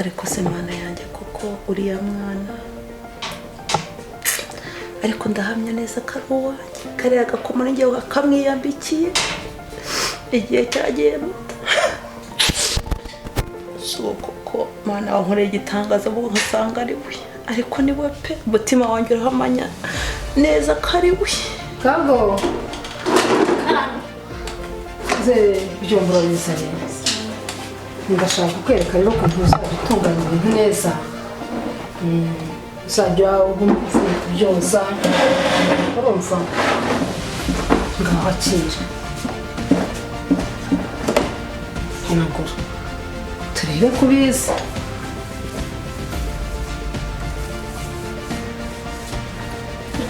Ariko se Mana yanjye, koko uriya mwana, ariko ndahamya neza ko ari uwanjye. Kariya gakomo ni njyewe kamwiyambikiye igihe cyagiye muto. Si uwo koko Mana wankoreye igitangaza, ahubwo nkasanga ari we. Ariko ni we pe, umutima wanjye urahamanya neza ko ari we. Kago ze byombi urabizi neza. Ndashaka kukwereka rero ukuntu uzajya utunganya ibintu neza. Uzajya ubyoza, urumva? Ngaho akira, hanagura turebe ko ubizi.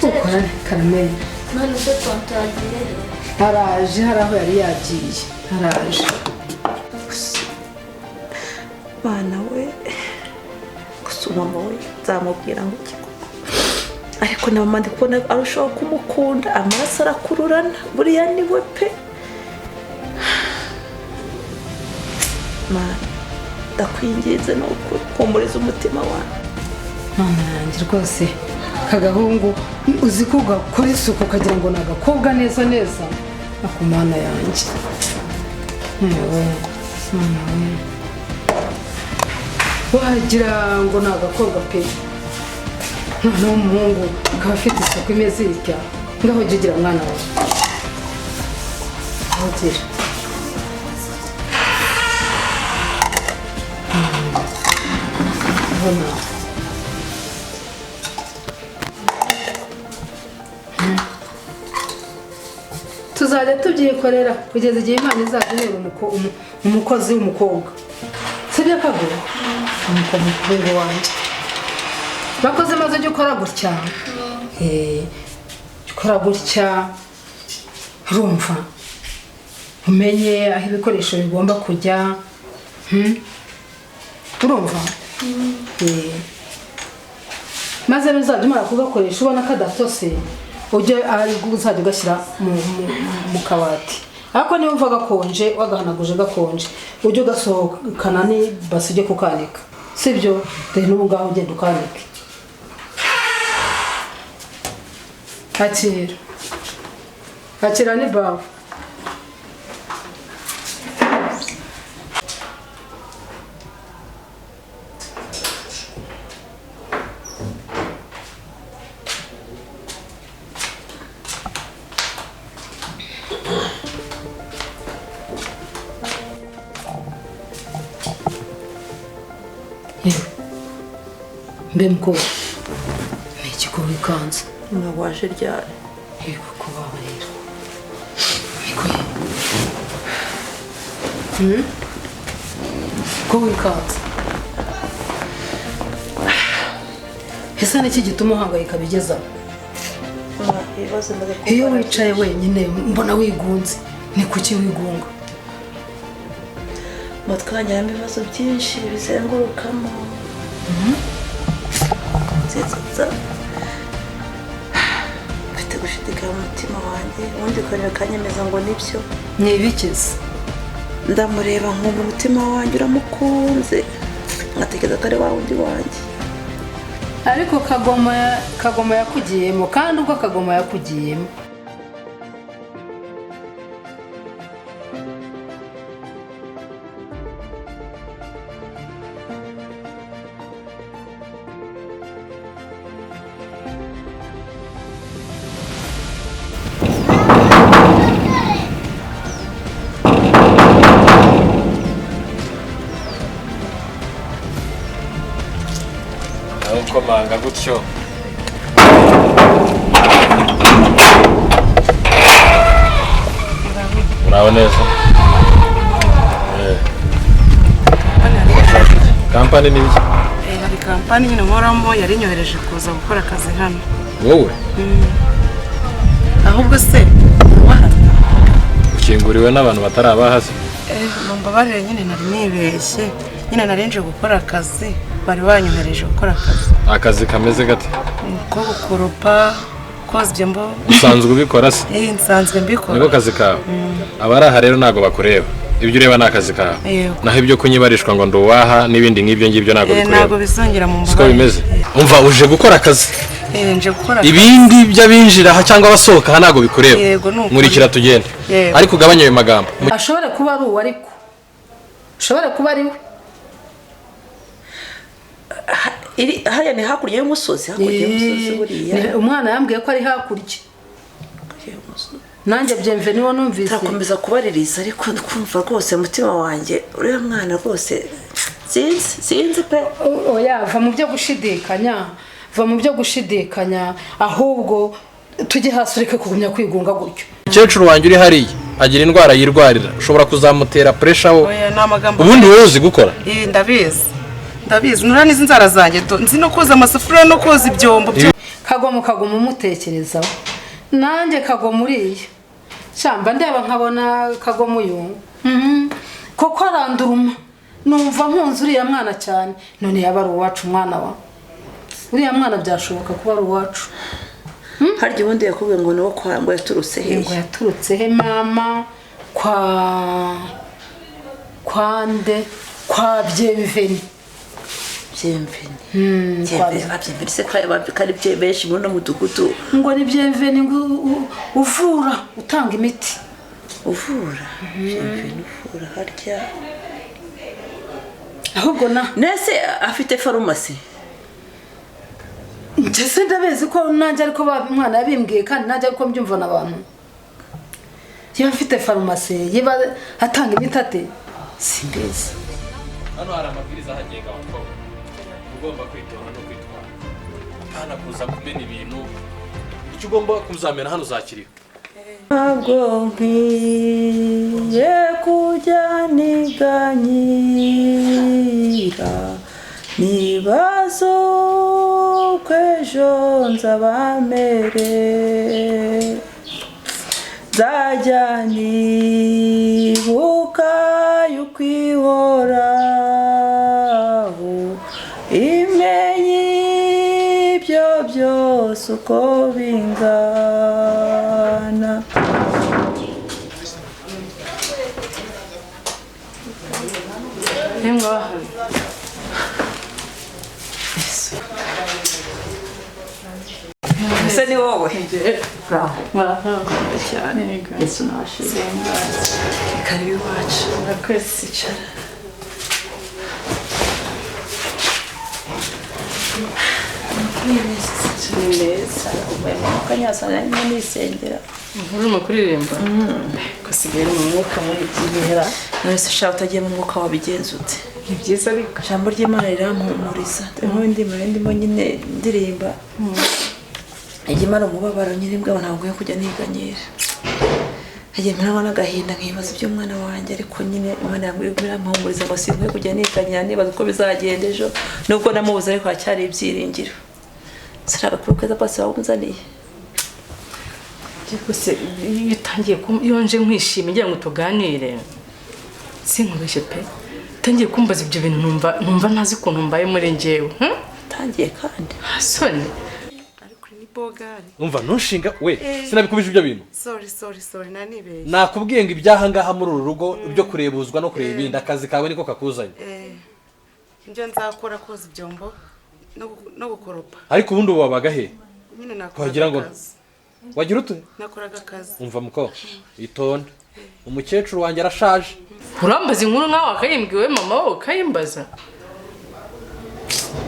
Ukora karameri. None se tonto yagiye he? Haraje, hari aho yari yagiye, haraje. Mana we, gusa mama we nzamubwira ngo iki koko? Ariko na mama ndi kubona arushaho kumukunda, amaraso arakururana, buriya ni we pe. Mana ndakwinginze, ni ukuri humuriza umutima wawe. Mama yanjye rwose, kagahungu uzi ko gakora isuku ukagira ngo ni agakobwa neza neza. Ako Mana yanjye, yewe Mana we, wagira ngo ni agakobwa pe. Noneho umuhungu akaba afite isuku imeze itya. Ngaho jya ugira mwana wawe, ngaho ugira. Ubona tuzajya tubyikorera kugeza igihe Imana izaduhera umukozi w'umukobwa, sibyo Kago? Umukobwa wanjye bakoze, maze ujye ukora gutya, jya ukora gutya, urumva umenye aho ibikoresho bigomba kujya, urumva? Maze nuzajya umara kugakoresha ubona kadatose, ujye uzajya ugashyira mu kabati. Ariko niba wumva gakonje, wagahanaguje gakonje, ujye ugasohokana n'ibasi ujye kukanika, sibyo? Dore n'ubu ngaho ugenda ukanike. Akira, akira ni bawe. Yewe mbe mukobwa, ni iki ko wikanze? Mama waje ryari? Yego kubabarira. Niko ye. Ko wikanze? Ese niki gituma uhangayika bigeza? Ibibazo maze kumva. Iyo wicaye wenyine mbona wigunze, ni kuki wigunga? Umutwe wanjye harimo ibibazo byinshi bizengurukamo. Nziza mfite gushidikanya mu mutima wanjye, ubundi ukongera ukanyemeza ngo nibyo. Ni ibikize? Ndamureba nkumva umutima wanjye uramukunze, nkatekereza ko ari wa wundi wanjye. Ariko Kagoma yakugiyemo, kandi ubwo Kagoma yakugiyemo Komanga gutyo. Muraho neza. Kampani ni iki? Hari kampani nyine nkoramo yari inyohereje kuza gukora akazi hano. Wowe? Ahubwo se wahano? Ukinguriwe n'abantu batari abahazi? Mumbabarire nyine nari nibeshye. Nyine nari nje gukora akazi, bari banyohereje gukora akazi. Akazi kameze gate? Ko gukoropa, koza ibyombo. Usanzwe ubikora se? Nsanzwe mbikora. Niko kazi kawe? Abari aha rero ntago bakureba. Ibyo ureba ni akazi kawe. Yego. Naho ibyo kunyibarishwa ngo nduwaha n'ibindi nk'ibyo ngibyo ntabwo Eh, ntabwo bikureba. bizongera mu Siko bimeze. Umva, uje gukora akazi. Eh, nje gukora akazi. Ibindi by'abinjira aha cyangwa abasohoka aha ntabwo bikureba. Yego, ni ukuri. Nkurikira tugende. Yego. Ariko ugabanye ayo magambo. Ashobora kuba ari uwo, ariko ashobora kuba ari we. Iri hariya ni hakurya y'umusozi, hakurya y'umusozi buriya. Umwana yambwiye ko ari hakurya. Hakurya y'umusozi. Nanjye byemve niwo numvise. Turakomeza kubaririza, ariko kumva rwose umutima wanjye uriya mwana rwose sinzi, sinzi pe. Oya, va mu byo gushidikanya, va mu byo gushidikanya, ahubwo tujye hasi ureke kugumya kwigunga gutyo. Umukecuru wanjye uri hariya agira indwara yirwarira, ushobora kuzamutera pressure wo. Oya, ni amagambo. Ubundi wowe uzi gukora? Eh, ndabizi, ndabizi, nura n'izi nzara zanjye do, nzi no koza amasafuriya no koza ibyombo byo. Kagoma, kagoma umutekerezaho, nanjye kagoma uriya shamba ndeba nkabona kagoma uyu. Koko aranduruma, numva nkunze uriya mwana cyane. None yaba ari uwacu umwana wa uriya mwana? Byashoboka kuba ari uwacu? Harya ubundi yakubwiye ngo ni uwo kwa ngo yaturutse hehe? Ngo yaturutse he mama? Kwa nde? Kwa Byemveni. Byemveni? Byemveni, babyemveni se ko ari bye benshi muri uno mudugudu? Ngo ni Byemveni, ngo uvura, utanga imiti. Uvura, Byemveni uvura harya? Ahubwo na Nese afite farumasi? Ndetse ndabizi ko nanjye ariko umwana yabimbwiye, kandi nanjye ariko mbyumva abantu. Yaba afite farumasi, yaba atanga imiti ate? Simbizi. Hano hari amabwiriza ahagenga abakobwa, ugomba kwitonda no kwitwara, apana kuza kumena ibintu. Icyo ugomba kuzamena hano uzakiriho. Ntabwo nkwiye kujya niganyira, nibaza uko ejo nzaba mere, nzajya nibuka yuko ihoraho imenye ibyo byose uko bingana. Ese ni wowe cyane? Yesu nashimwe. Karibu iwacu. Murakoze. Icara. Ni meza. Umwuka nyasana nyine nisengera. Urimo kuririmba gusigaye uri mu mwuka muri iki gihe ra? None se shaka utagiye mu mwuka wabigenza ute? Ni byiza ariko. Ijambo ry'Imana rirampumuriza. Nk'ubu ndimo ndimo nyine ndirimba, ijya imara umubabaro nyine mbwa ntabwo nkwiye kujya niganyira, nkagiye mperanywa n'agahinda nkibaza iby'umwana wanjye, ariko nyine Imana irampumuriza ngo sinkwiye kujya niganyira nibaza uko bizagenda ejo, nubwo namubuze ariko haracyari ibyiringiro. Sari agakuru keza pasi wabunzaniye. Rwose iyo utangiye iyo nje nkwishima ngira ngo tuganire, sinkubeshye pe, utangiye kumbaza ibyo bintu numva ntazi ukuntu mbaye muri njyewe, Utangiye kandi. Soni. Ariko ni bogari. Umva, ntushinga we, sinabikubije ibyo bintu. Sorry, sorry, sorry, nanibeshye. Nakubwiye ngo ibyaha ngaha muri uru rugo, ibyo kurebuzwa no kureba ibindi, akazi kawe niko kakuzanye. Eh, ibyo nzakora koza ibyombo no gukoropa. Ariko ubundi ubu wabaga he? Nyine nakoraga Wagira ngo akazi. Wagira ute? Nakoraga akazi. Umva muko, itonde, umukecuru wanjye arashaje. Urambaza inkuru nkawe wakayimbwiwe mama wowe ukayimbaza,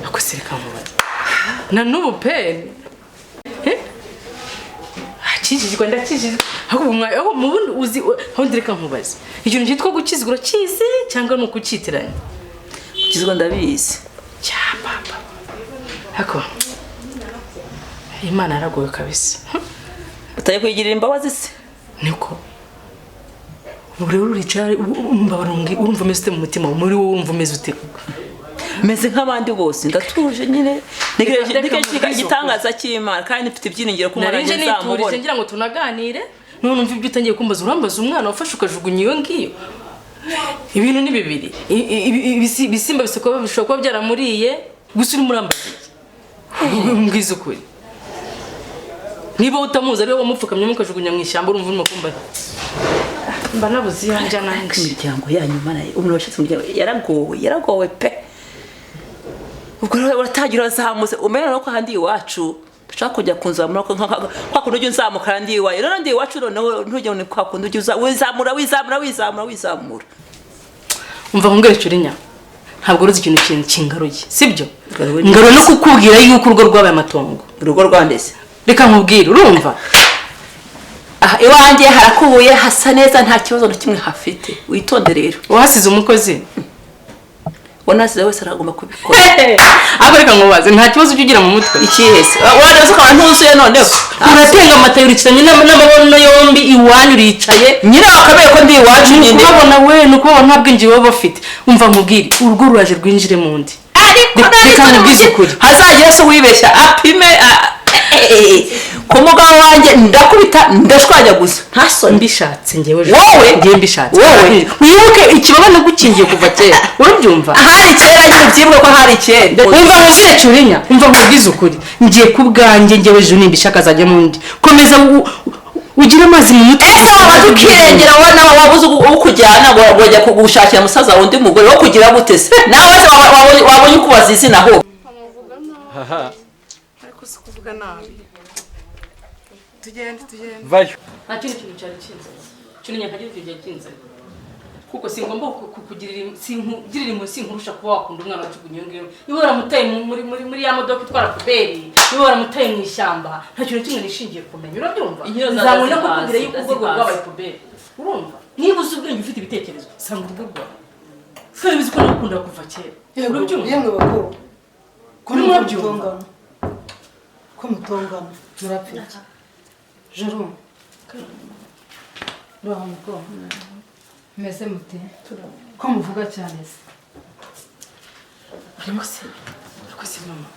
ako se reka nkubaze na n'ubu pe. Eh? Akijijwe, ndakijijwe, ahubwo ahubwo mu bundi uzi aho, reka nkubaze, ikintu cyitwa gukizwa urakizi cyangwa ni ukucyitiranya? Gukizwa ndabizi. Cya papa, ako Imana yaragowe kabisa. Utaye kuyigirira imbabazi se? Niko ubu rero uricara mbabara, urumva umeze ute mu mutima, muri wowe urumva umeze ute? Meze nk'abandi bose, ndatuje nyine. Reka Ntegereje nkubwize igitangaza cy'Imana, kandi mfite ibyiringiro ko umwana Nari nje wanjye niturije nzamubona. ngira ngo tunaganire, none umva ibyo utangiye kumbaza. Urambaza umwana wafashe ukajugunya iyo ngiyo. Ibintu ni bibiri. Ibisimba bishobora kuba byaramuriye gusa. Urimo urambaza iki? Mbwiza ukuri, niba utamuzi, ariwe wamupfukamye mukajugunya mu ishyamba, urumva urimo kumbaza? Mba nabuze iyo njya nanjye. Imiryango yanyu mana, umuntu washatse umuryango yaragowe, yaragowe pe. Ubwo rero uratangira urazamutse, umenya no ko ahandi iwacu dushaka kujya kunzamura ko kwa kundi ujya unzamuka ahandi iwawe. Rero ndi iwacu noneho ntujya ni kwa kundi ujya wizamura wizamura wizamura wizamura. Umva nkubwire Cyurinya, ntabwo uruzi ikintu kingaruye, sibyo? Ngaruwe ni Ngaruwe no kukubwira yuko urugo rwabaye amatongo. Urugo rwandese. Reka nkubwire, urumva? Aha iwanjye harakubuye, hasa neza, nta kibazo na kimwe hafite. Witonde rero. Wahasize umukozi? Wanasize wese aragomba kubikora. Ariko reka nkubaze, nta kibazo ujya ugira mu mutwe? Ikihe se? Waraza ukaba ntuzuye noneho. Uratenga amata yurikiranye n'amabono yombi, iwanyu uricaye. Nyine wakabaye ko ndi iwacu nyine. Ukubabona we, ni ukubabona nta bwenge baba bafite. Umva nkubwire, urugo ruraje rwinjire mu ndi. Ariko Reka nkubwize ukuri. Hazagira se wibeshya apime ku mugabo wanjye, ndakubita ndashwanyaguza. Nta soni. Mbishatse njyewe. Wowe? Njyewe mbishatse. Wowe? Wibuke ikibaba nagukingiye kuva kera. Urabyumva? Hari kera nyine, ubyibuke ko hari kera. Umva nkubwire Cyurinya, umva nkubwize ukuri. Ngiye ku bwanjye njyewe ejo nimbishaka azajya mu ndi. Komeza ugire amazi mu mutwe. Ese wabaza ukirengera wowe nawe wabuze ukujyana ngo wajya kugushakira musaza wundi mugore wo kugira gute se? Nawe se wabonye uko bazizi naho. Ariko si kuvuga nabi. Tugende tugende. Vayo. Nta kindi kintu cyari kinzanye. Cyurinya nta kindi kintu cyari kinzanye. Kuko singomba kukugirira sinkugirira impuhwe, sinkurusha kuba wakunda umwana wajugunye iyo ngiyo. Niba waramutaye muri ya modoka itwara puberi, niba waramutaye mu ishyamba, nta kintu kimwe nishingiye kumenya. Urabyumva? Nzamwe no kukubwira yuko urugo rwawe rwabaye puberi. Urumva? Niba uzi ubwenge ufite ibitekerezo, sanga urugo rwawe. Kandi uzi ko nagukunda kuva kera. Urabyumva? Yemwe bakuru. Ko Murabyumva? Ko mutongana murapfa iki? Jerome. Uraho mukobwa. Meze mute? Ko muvuga cyane se? Ariko se mama.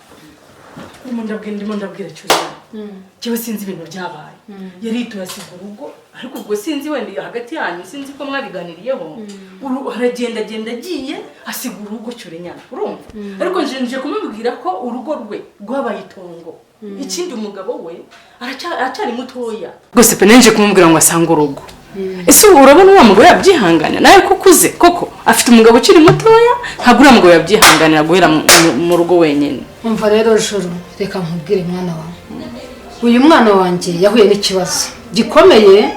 Ndimo ndabwira Cyurinya. Kiba sinzi ibintu byabaye. Yarituye asiga urugo, ariko ubwo sinzi wenda hagati yanyu sinzi ko mwabiganiriyeho. Aragenda agenda agiye asiga urugo Cyurinya. Urumva? Ariko nje kumubwira ko urugo rwe rwabaye itongo. Ikindi umugabo we aracyari mutoya. Rwose pe nje kumubwira ngo asange urugo. Ese urabona uwo mugore yabyihangana nawe kukuze koko afite umugabo ukiri mutoya, ntabwo uriya mugabo yabyihanganira guhera mu rugo wenyine. Umva rero Juru, reka nkubwire mwana wawe. Uyu mwana wanjye yahuye n'ikibazo gikomeye,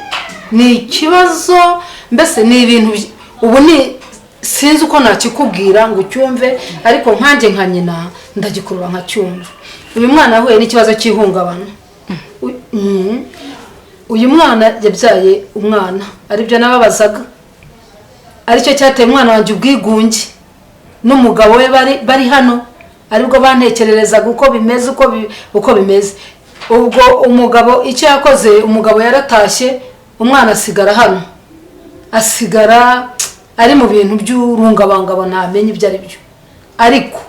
ni ikibazo mbese ni ibintu ubu ni sinzi uko nakikubwira ngo ucyumve, ariko nkanjye nka nyina ndagikurura nkacyumva. Uyu mwana yahuye n'ikibazo cy'ihungabana. Uyu mwana yabyaye umwana, aribyo nababazaga, aricyo cyateye umwana wanjye ubwigunge n'umugabo we bari hano, aribwo bantekererezaga uko bimeze, uko bimeze. Ubwo umugabo icyo yakoze, umugabo yaratashye, umwana asigara hano, asigara ari mu bintu by'urungabangabo, ntamenye ibyo ari byo. Ariko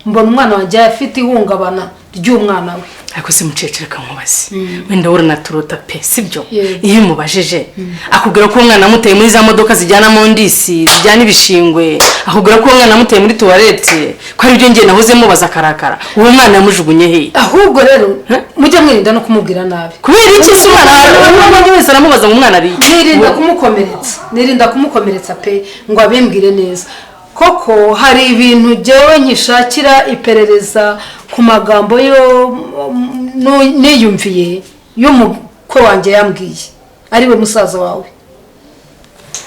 mbona umwana wanjye afite ihungabana ry'umwana we. Ariko se mukecuru kamubaze, wenda uranaturota pe, sibyo? Iyo umubajije akubwira ko umwana amuteye muri za modoka zijyana mu ndisi, zijyana ibishingwe, akubwira ko umwana amuteye muri toilette, ko ari byo ngiye nahoze mubaza karakara. Uwo mwana yamujugunye he? Ahubwo rero mujye mwirinda no kumubwira nabi. Kubera iki se umwana wese aramubaza ngo umwana ari iki? Nirinda kumukomeretsa pe, ngo abimbwire neza. Koko hari ibintu jewe nkishakira iperereza ku magambo yo niyumviye y'umukwe wanjye yambwiye, ariwe musaza wawe.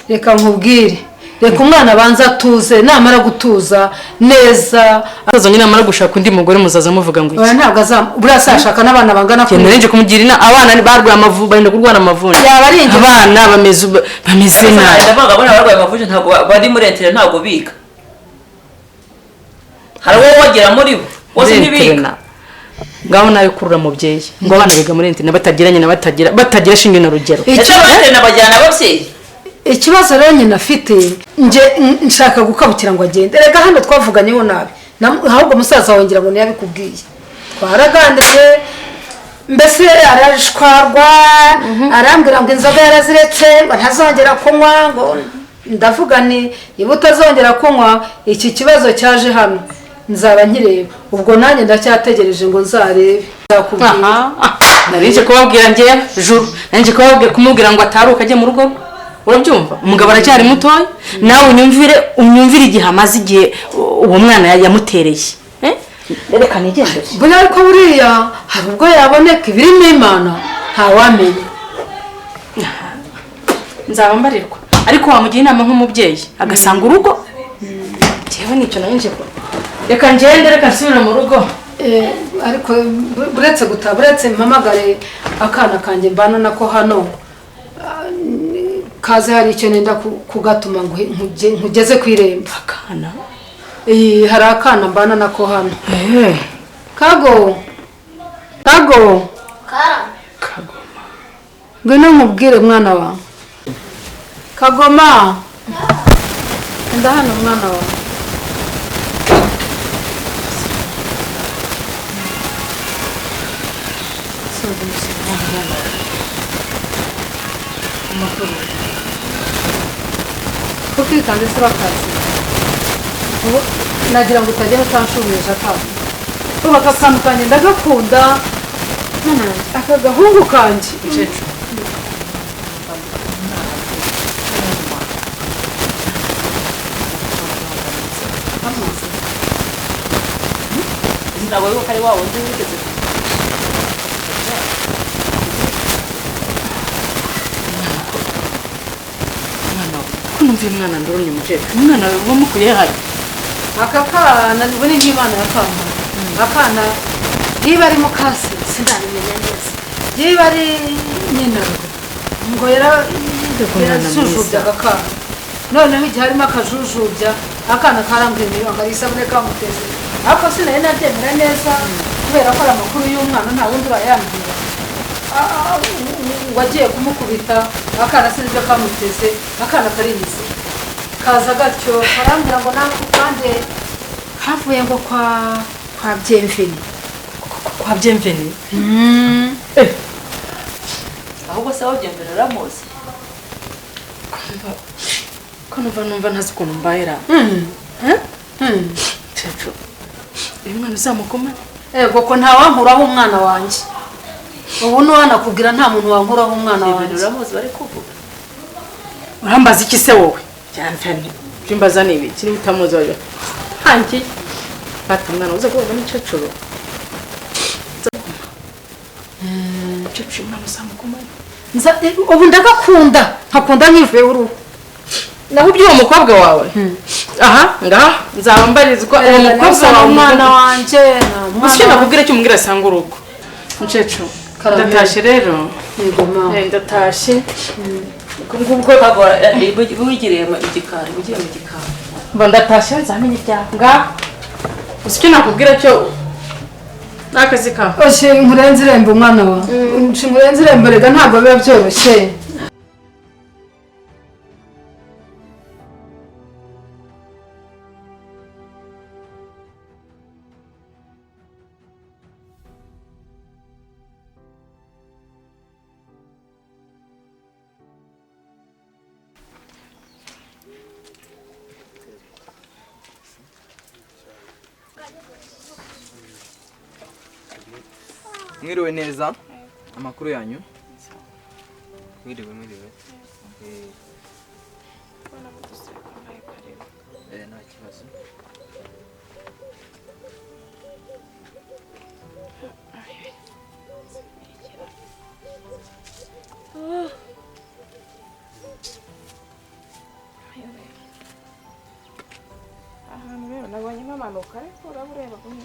Reka nkubwire, reka umwana abanza atuze, namara gutuza neza azaza nyine amara gushaka undi mugore muzaza muvuga ngo iki? Ntabwo buriya azashaka n'abana bangana kuriya. Nje kumugira inama, abana barwaye amavu, barinda kurwara amavunja. Abana bameze nabi. Ndavuga abana barwaye amavunja ntabwo bari muri internet, ntabwo biga. Hari uwo wagera muri bo bose ntibiga. Ngaho nawe kurura mubyeyi ngo abana biga muri internet batagiranye na batagira shinge na rugero. Icyo barena bajyana ababyeyi. Ikibazo rero nyina afite, nje nshaka gukabukira ngo agende. Rega hano twavuganyeho nabi, ahubwo musaza wongera ngo ntiyabikubwiye. Twaraganiriye mbese arashwarwa, arambwira ngo inzoga yaraziretse, ngo ntazongera kunywa, ngo ndavuga ni niba utazongera kunywa iki kibazo cyaje hano nzaba nkireba. Ubwo nanjye ndacyategereje ngo nzarebe. Nari nje kubabwira njye Juru, nari nje kumubwira ngo ataruka ajye mu rugo. Urabyumva, umugabo aracyari mutoya, nawe unyumvire igihe amaze, igihe uwo mwana yamutereye. Reka nigendere. Buriya ariko buriya hari ubwo yaboneka, ibirimo Imana ntawamenya. Nzaba mbarirwa, ariko wamugira inama nk'umubyeyi agasanga urugo. Njyewe nicyo nari nje ko. Reka ngende, reka nsubire mu rugo. Ariko buretse gutaha, buretse mpamagare akana kanjye mbana nako hano, kaze hari icyo nenda kugatuma ngo nkugeze ku irembo. Akana? Hari akana mbana nako hano. Kago, Kago, Kagoma, ngwino nkubwire mwana wawe. Kagoma, enda hano mwana wawe. Kuko ikanze se bakazi nagira ngo utagenda utanshubije akana. Ubu aka kantu kanjye ndagakunda, aka gahungu kanjye. Ntabwo yuko ari wa wundi wigeze. Ko numva uyu mwana ndorumye umukecuru, umwana wamukuye hari aka kana ubu ni nk'Imana yakamba. Akana niba ari mukase sindabimenya neza, niba ari nyina ngo yarajujubya aka kana. Noneho igihe harimo akajujubya akana karambwiye ngo ari isabune kamuteze, ariko sinari nabyemera neza kubera ko ari amakuru y'umwana nta wundi urayambwira. Wagiye kumukubita akana sinzi kamuteze, akana karimize kaza gatyo karambwira ngo nako kandi kavuye ngo kwa Byemveni. Kwa Byemveni? Ahubwo se Byemveni uramuzi? Ko numva ntazi ukuntu mbayera. Cecuru, uyu mwana uzamukomane? Ego ko ntawankuraho umwana wanjye. Ubu nuwanakubwira nta muntu wankuraho umwana wanjye. Uramuzi bari kuvuga. Urambaza iki se wowe? Byamveni. Byimbaza ni ibiki niba utamuzi waje. Hangi. Fata umwana uze kuvuga n'icecuru. Cecuru umwana uzamukomane. Ubu ndagakunda, nkakunda nkivuye uruhu. Naho ubyuwo mukobwa wawe? Aha, ngaha nzaba mbarizwa uwo mukobwa wawe umwana wanjye. Gusa icyo nakubwira cyo umbwira asanga urugo. Mukecuru, ndatashye rero. Yego mama. Ndatashye. Ngubwo kagora wigiriye mu gikari, ugiye mu gikari. Mba ndatashye nzamenye ibyawe. Ngaha. Gusa icyo nakubwira cyo nakazi kawe. Oshe nkurenze irembo mwana wawe. Nkurenze irembo rega ntabwo biba byoroshye. Mwiriwe neza, amakuru yanyu? Mwiriwe, mwiriwe. Nta kibazo. Ahantu rero nabonye mpamanuka ariko uraba ureba kumwe.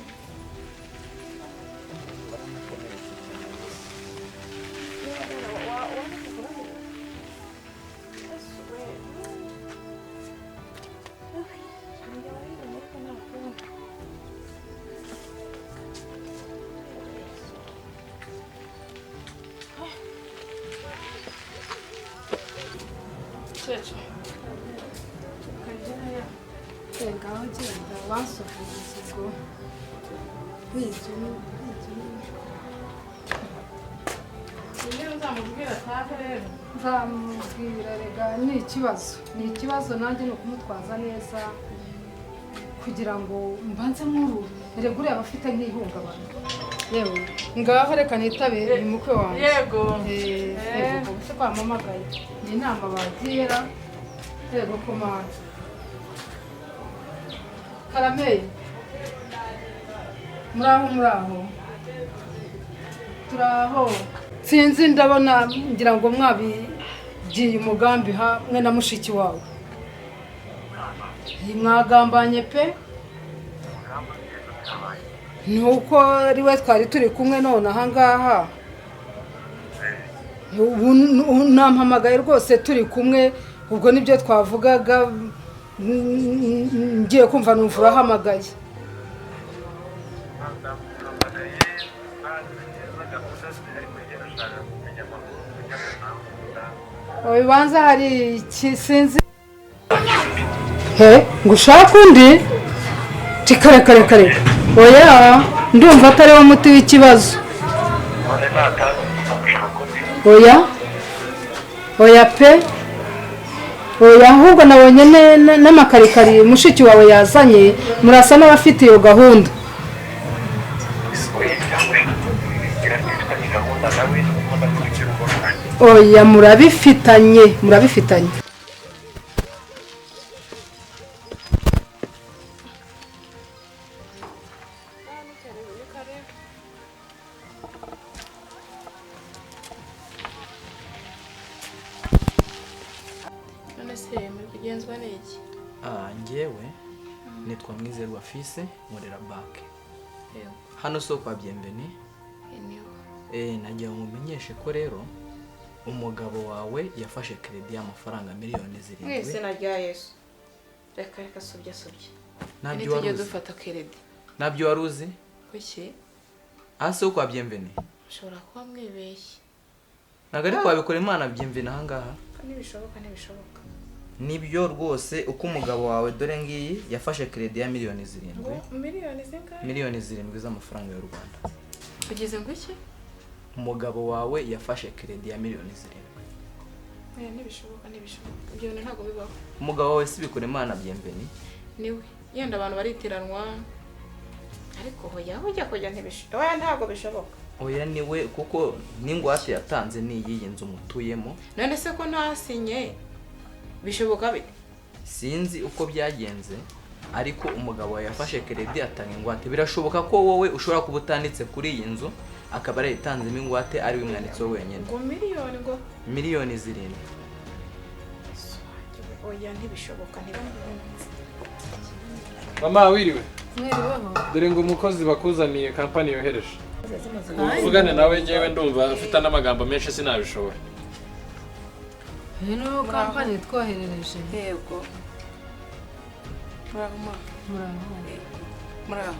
Nzamubwira rega ni ikibazo, ni ikibazo nanjye ni ukumutwaza neza kugira ngo mbanze nkuru erega uriya abafite nk'ihungabana. Yewe ngaho reka nitabire umukwe wanjye. Yego. Yego. Se kwamamagaye ni inama bagira yego komanda Karameye muraho muraho turaho sinzi ndabona ngira ngo mwabigiye umugambi hamwe na mushiki wawe mwagambanye pe nuko ari we twari turi kumwe none ahangaha nampamagaye rwose turi kumwe ubwo nibyo twavugaga ngiye kumva numva urahamagaye bibanza hari sinzi he ngo ushake undi kare kare kare oya ndumva atari wo muti w'ikibazo oya oya pe oya ahubwo nabonye n'amakarikari mushiki wawe yazanye murasa n'abafite iyo gahunda oya murabifitanye murabifitanye Njyewe nitwa Mwizerwa Fise nkorera banke hano so kwa Bienvenue. Nagira ngo mumenyeshe ko rero umugabo wawe yafashe credit y'amafaranga miliyoni 7 mu izina rya Yesu. Reka reka subya subya. Nabyo wari uzi dufata credit. Nabyo wari uzi? Kuki? Ase kwa Bienvenue. Ushobora kuba mwibeshye. Ntabwo ariko wabikora Imana Bienvenue ahangaha. Nibishoboka nibishoboka. Nibyo rwose uko umugabo wawe dore ngiyi yafashe credit ya miliyoni 7. Miliyoni zingahe? Miliyoni 7 z'amafaranga y'u Rwanda. Ugeze ngo iki? Umugabo wawe yafashe credit ya miliyoni 7. Nibishoboka nibishoboka. Ibyo bintu ntago bibaho. Umugabo wawe si bikora Imana Bienvenue. Niwe. Yenda abantu baritiranwa. Ariko hoya ujya kujya ntibishoboka. Oya ntago bishoboka. Oya niwe kuko n'ingwate yatanze ni iyi nzu mutuyemo. None se ko ntasinye bishoboka bite? Sinzi uko byagenze ariko umugabo yafashe credit atanga ingwate. Birashoboka ko wowe ushobora kuba utanditse kuri iyi nzu akaba yarayitanzemo ingwate ari we mwanditseho wenyine. Ngo miliyoni ngo miliyoni 7. Oya ntibishoboka ntibishoboka. Mama wiriwe. Mwiriweho. Dore ngo umukozi bakuzaniye company yohereje. Uvugane nawe ngewe ndumva afite n'amagambo menshi sinabishobora. Hino company twoherereje. Yego. Muraho. Muraho. Muraho.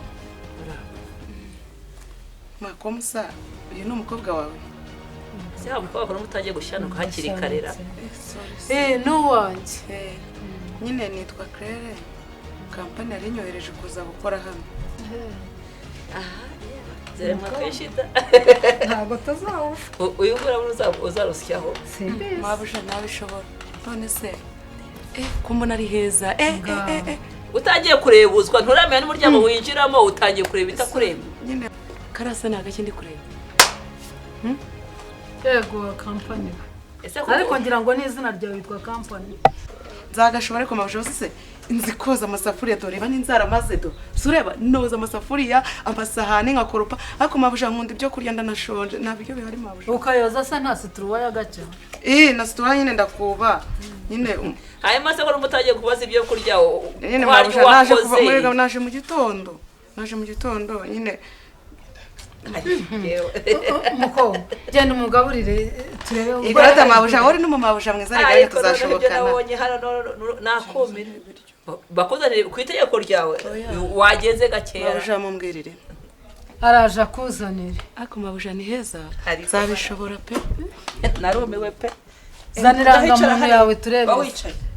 Makomsa, uyu ni umukobwa wawe? Se ha mukobwa ko mutagiye gushyanuka hakiri karera. No wanjye. Nyine nitwa Claire. Company yari inyohereje kuza gukora hano. Aha. Zere mwakishita. Ntabwo tazawufa. Uyu ngura uzarusyaho. Simbizi. Mabusha nabishobora. None se kumbona ari heza. Utangiye kurebuzwa nturamenya n'umuryango winjiramo utangiye kureba itakureba. Nyine karasa ni agaki ndi kureba. Yego company. Ariko ngira ngo n'izina ryawe witwa company. Nzagashobora ariko mabusha se nzi koza amasafuriya dore ba n'inzara maze do. Sureba noza amasafuriya amasahani nkakoropa ariko mabusha nkunda ibyo kurya ndanashonje nta biryo bihari mabusha. Ukayoza se nta situruwa y'agace. Na situruwa nyine ndakuba. Nyine hanyuma se ko mutagiye kubaza ibyo kurya nyine mabusha naje kuva muri naje mu gitondo. Naje mu gitondo nyine Muko genda umugaburire turebe. Igarata mabusha wari n'umumabusha mwiza rega tuzashobokana. Nabonye hano nakumira. Bakuzanire ku itegeko ryawe wageze gakeya. Mabusha mumbwirire. Araje akuzanire. Ariko mabusha ni heza. Nzabishobora pe. Narumiwe pe. Zanira irangamuntu yawe turebe.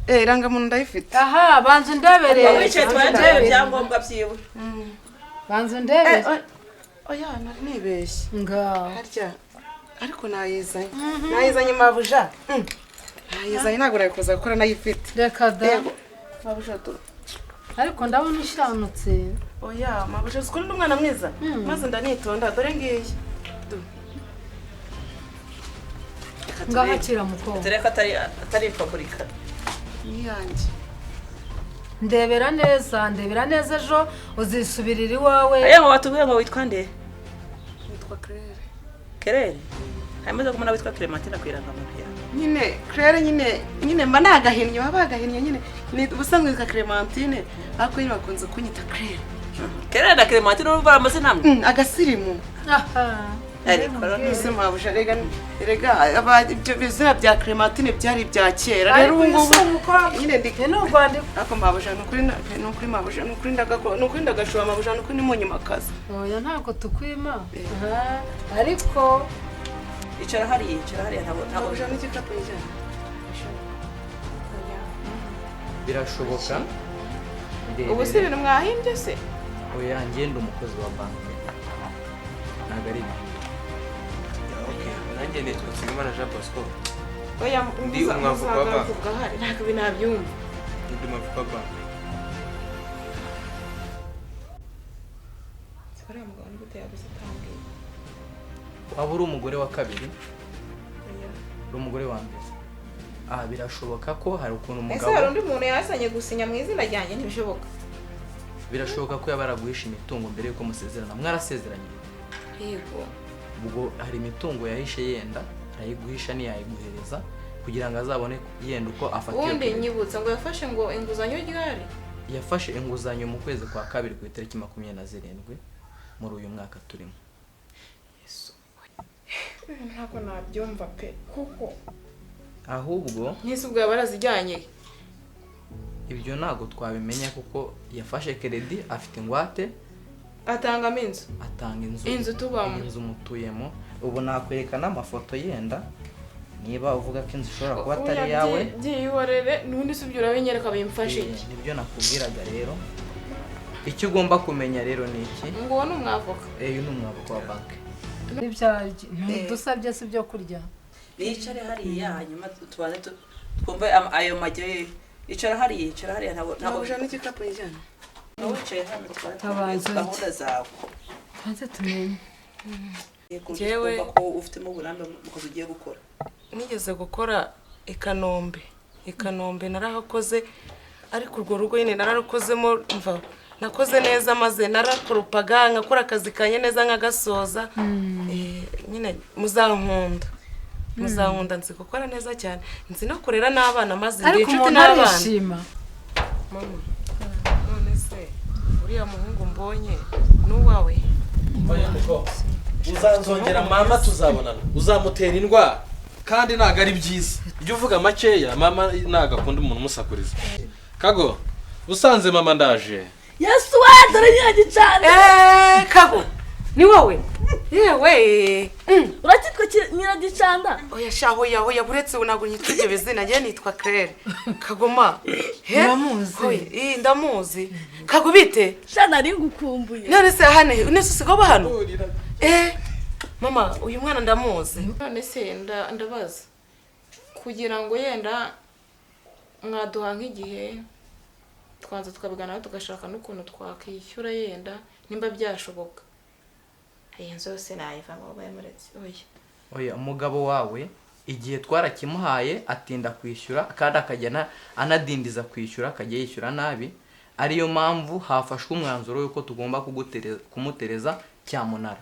Irangamuntu ndayifite. Aha banza undebereye. Wicaye twandebe ibyangombwa byiwe. Banza undebere. Oya nari nibeshye. Ngaho. Harya ariko nayizanye. Nayizanye mabuja. Nayizanye ntabwo nayikoza gukora nayifite. Reka da. Mabuja tu. Ariko ndabona ushanutse. Oya mabuja uzi ko ndi umwana mwiza. Maze ndanitonda dore ngiye. Ngaho akira mukobwa. Tureka atari faburika. Niyanjye. Ndebera neza, ndebera neza ejo uzisubirira iwawe. Ayo ngo batubwiye ngo witwa nde? Nitwa Claire. Claire? Hamaze kumuna witwa Clementine kwirangamuntu yawe. Nyine Claire nyine mba nagahinnye baba bagahinnye nyine ni ubusanzwe nitwa Clementine ariko nyine bakunze kunyita Claire. Claire na Clementine urumva amazina amwe? Agasirimu. Aha. Ariko mabuja rega ibyo bizina bya Clementine byari ibya kera rero ubu ngubu nyine ndi n'urwandiko ariko mabuja nukuri mabuja nukuri ndagakora nukuri ndagashora mabuja nukuri ni munyumakazi. Oya ntabwo tukwima. Ariko icara hariya ntabwo mabuja n'igikapu njyana. Birashoboka. Ubu si ibintu mwahimbye se? Oya ngenda umukozi wa banki. Ntabwo ari ibyo. Nanjye nitwa Nsengimana Jean Bosco. Oya ndi umwavoka wa banki. Ntabwo ibi nabyumva. Ndi umwavoka wa banki. Uriya mugabo ni gute yabuze atambwiye? Waba uri umugore wa kabiri? Uri umugore wa mbere? Ah, birashoboka ko hari ukuntu umugabo. Ese hari undi muntu yazanye gusinya mu izina ryanjye? Ntibishoboka. Birashoboka ko yaba yaraguhishe imitungo mbere yuko musezerana. Mwarasezeranye? Yego. Ubwo hari imitungo yahishe yenda arayiguhisha ntiyayiguhereza kugira ngo azabone yenda uko afata iyo. Ubundi nyibutsa ngo yafashe ngo inguzanyo ryari? Yafashe inguzanyo mu kwezi kwa kabiri ku itariki 27 muri uyu mwaka turimo. Yesu. Ntabwo nabyumva pe kuko ahubwo nk'isi ubwo barazijyanye. Ibyo ntago twabimenya kuko yafashe credit afite ingwate atangamo inzu. Atanga inzu. Inzu tubamo. Inzu mutuyemo. Ubu nakwerekana amafoto yenda niba uvuga ko inzu ishobora kuba atari yawe. Byihorere n'undi subyo urabinyereka bimfashe iki? Nibyo nakubwiraga rero. Icyo ugomba kumenya rero ni iki? Ngo ni umwavoka. Uyu ni umwavoka wa banki. Ntidusabye si byo kurya. Nicare hariya hanyuma tubanze twumve ayo majye. Icara hariya ntabwo mabuja n'igikapu njyana. Wicaye hano tubanze gahunda zawe. Tubanze tumenye. Jewe ko ufitemo uburambe mu kazi ugiye gukora. Nigeze gukora i Kanombe. I Kanombe narahakoze ariko urwo rugo nyine nararukozemo mva nakoze neza maze narakoropaga nkakora akazi kanye neza nkagasoza. Nyine muzankunda. Muzankunda nzi gukora neza cyane. Nzi no kurera n'abana maze ndi inshuti n'abana. Mama. None se uriya muhungu mbonye n'uwawe? Uzanzongera mama tuzabonana. Uzamutera indwara kandi ntago ari byiza. Ibyo uvuga makeya mama ntago akunda umuntu umusakuriza. Kago usanze mama ndaje. Yesu we dore nyiragicana. Kago ni wowe? Yewe. Urakitwa nyiragicanda? Oya sha oya oya buretse ubu ntabwo nyitwa ibyo bizina njye nitwa Claire. Kagoma. Ndamuzi. Ndamuzi. Kago bite? Sha nari ngukumbuye. None se hane none se usigaye uba hano? Mama uyu mwana ndamuzi. None se ndabaza kugira ngo yenda mwaduha nk'igihe twanza tukabigana tugashaka n'ukuntu twakishyura yenda nimba byashoboka. Iyi nzu yose nayivamo bayamuretse. Oya. Oya umugabo wawe igihe twarakimuhaye atinda kwishyura kandi akajya anadindiza kwishyura akajya yishyura nabi, ariyo mpamvu hafashwe umwanzuro yuko tugomba kumutereza cyamunara.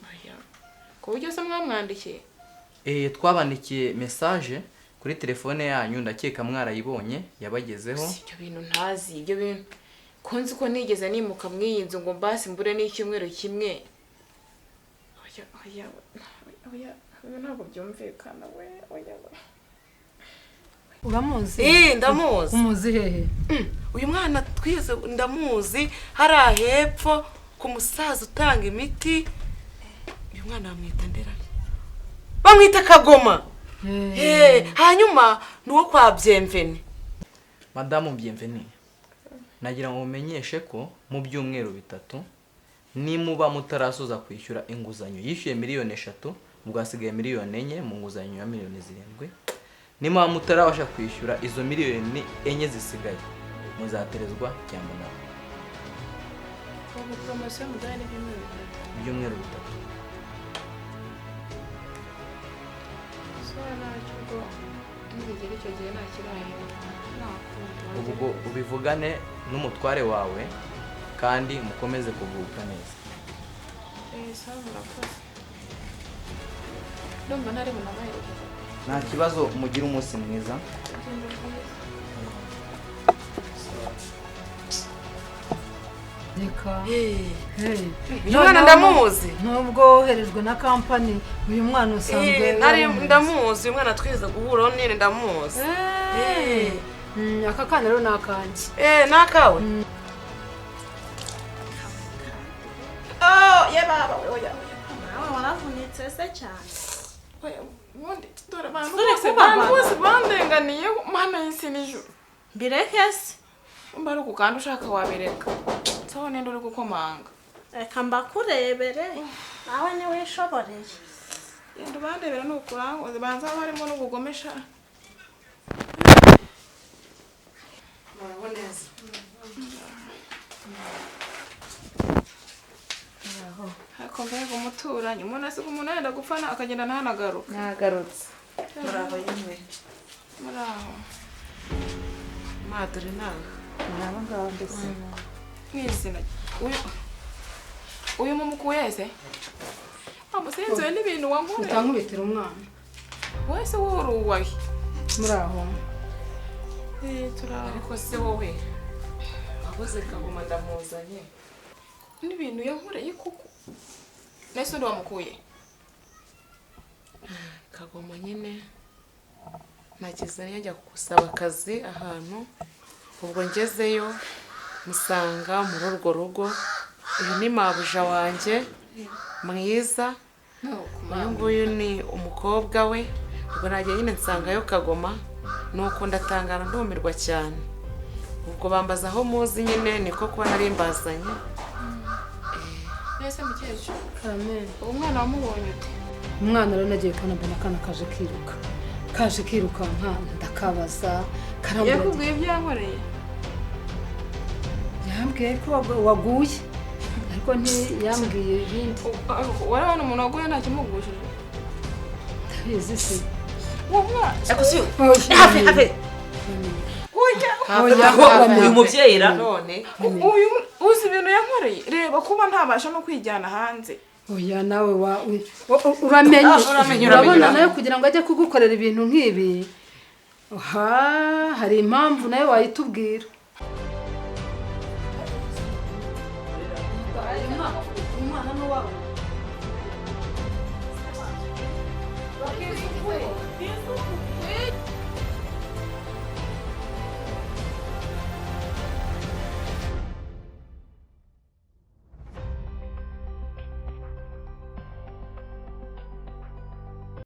Oya. Ku buryo se mwamwandikiye? Twabandikiye message kuri telefone yanyu ndakeka mwarayibonye yabagezeho. Ibyo bintu ntazi, ibyo bintu konzi ko nigeze nimuka mw'iyi nzu ngo mbasi mbure n'icyumweru kimwe. Oya oya oya ntabwo byumvikana we oya we. Uramuzi? Ndamuzi. Umuzi hehe? Uyu mwana twize ndamuzi hari hepfo ku musaza utanga imiti. Uyu mwana bamwita ndera. Bamwita Kagoma. Hanyuma nuwo kwa Bienvenue. Madamu Bienvenue, nagira ngo mumenyeshe ko mu byumweru 3 nimuba mutarasoza kwishyura inguzanyo yishyuye miliyoni 3 ubwo hasigaye miliyoni 4 mu nguzanyo ya miliyoni 7, nimuba mutarabasha kwishyura izo miliyoni 4 zisigaye muzaterezwa cyamunara. Ibyumweru 3. Sawa ntacyo ubwo nibigera icyo gihe nta kirahinduka. Ubwo ubivugane n'umutware wawe kandi mukomeze kugubwa neza. Sawa murakoze. Ndumva ntari bunabaherekeze. Nta kibazo, mugire umunsi mwiza. Ugenda rwiza. Reka. Uyu mwana ndamuzi. Nubwo woherejwe na kampani, uyu mwana usanzwe Nari ndamuzi, uyu mwana twize guhuraho nene ndamuzi. Aka kana rero ni akanjye. Ni akawe? Oh, ye baba we, oya. Nawe waravunitse se cyane. Oya, ubundi dore abantu Dore bose kubabara. abantu bose bandenganiye mana y'isi n'ijuru. Mbireke se. Mba ari ukukanda ushaka wabireka. Sawa ninde uri gukomanga? Reka mbakurebere. Nawe niwishoboreye. Genda ubandebera nukuranguze banza haba harimo n'ubugomesha. Muraho neza. Ariko mbega umuturanyi, umuntu asiga umuntu yenda gupfa akagenda ntanagaruka. Nagarutse. Muraho yemwe. Muraho. Madure nawe. Muraho ngaho mbese. Mwizina. Uyu mumukuye se? Amusenze n'ibintu wankoreye. Utankubitira umwana. Wese wowe uruwahe. Muraho. Turaho. Ariko se wowe wabuze Kagoma ndamuzanye. N'ibintu yankoreye kuko. Nese undi wamukuye. Kagoma nyine nageze njya gusaba akazi ahantu, ubwo ngezeyo musanga muri urwo rugo. Uyu ni mabuja wanjye mwiza, uyu nguyu ni umukobwa we. Ubwo nagiye nyine nsangayo Kagoma, nuko ndatangara ndumirwa cyane. Ubwo bambaza aho muzi nyine niko kuba nari mbazanye. Nese mukecuru. Amen. Uwo mwana wamubonye ute? Umwana rero nagiye kubona mbona akana kaje kiruka. Kaje kirukanka ndakabaza karambwira. Yakubwiye ibyo yankoreye? Yambwiye ko waguye ariko ntiyambwiye ibindi. Warabona umuntu waguye nta kimugushije. Ndabizi se. Uwo mwana. Hafi hafi. Uyu mubyeyi ra none Uyu uzi ibintu yankoreye, reba kuba ntabasha no kwijyana hanze. Oya nawe uramenye. Uramenye, Urabona nawe kugira ngo ajye kugukorera ibintu nk'ibi. Hari impamvu nawe wayitubwira. Umwana ni uwawe.